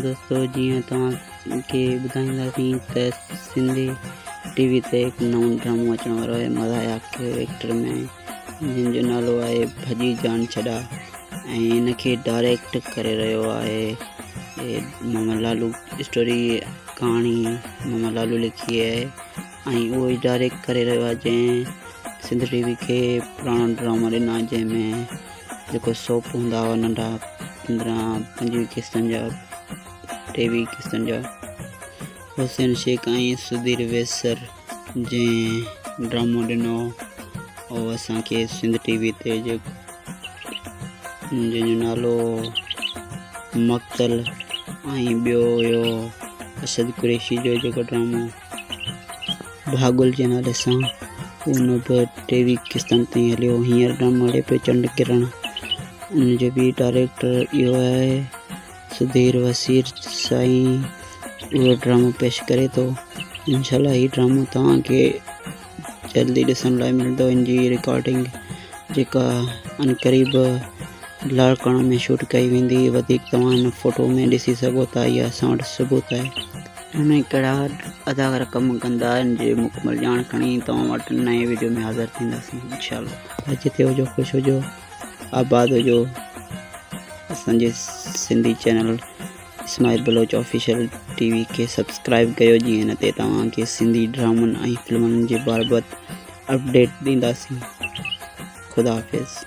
دوستو جيئن توهان کي ٻڌائينداسين ته سنڌي ٽي وي تي هڪ نئون ڊرامو اچڻ وارو آهي مزاحيه ڪيريڪٽر ۾ جنهن جو نالو آهي ڀڄي جان ڇڏا ۽ ان کي ڊائريڪٽ ڪري رهيو آهي محمد لالو اسٽوري ڪهاڻي محمد لالو لکي آهي ۽ اهو ئي ڊائريڪٽ ڪري رهيو آهي جنهن سنڌ ٽي وي کي پراڻا ڊراما ڏنا جنهن ۾ جيڪو سوپ هوندا هئا ننڍا 15 25 قسطن جا 23 قسطن جا حسين شيخ ۽ سڌير ويسر جنهن ڊرامو ڏنو هو اسانکي سنڌ ٽي وي تي جيڪو جنهن جو نالو مقتل ۽ ٻيو هيو اسد قريشي جو جيڪو ڊرامو ڀاڳل جي نالي سان ان به 23 قسطن تائين هليو. هينئر ڊرامو هلي پيو چنڊ ڪرڻ ان جو به ڊائريڪٽر اهو آهي سڌير وسير سائين اهو ڊرامو پيش ڪري ٿو انشاء الله هي ڊرامو توهان کي جلدي ڏسڻ لاء ملندو ان جي رڪارڊنگ جيڪا عنقريب لاڙڪاڻو ۾ شوٽ ڪئي ويندي وڌيڪ توهان هن فوٽو ۾ ڏسي سگهو ٿا اها اسان وٽ ثبوت آهي. ان ۾ ڪهڙا اداڪار ڪم ڪندا ان جي مڪمل ڄاڻ کڻي توهان وٽ نئين وڊيو ۾ حاضر ٿينداسين انشاء الله. جتي هجو خوش هجو آباد هجو اسان جي Sindhi channel Ismail Baloch official T V کي سبسڪرائب ڪيو جيئن هن تي توهان کي سنڌي ڊرامن ۽ فلمن جي بابت اپڊيٽ ڏينداسين خدا حافظ.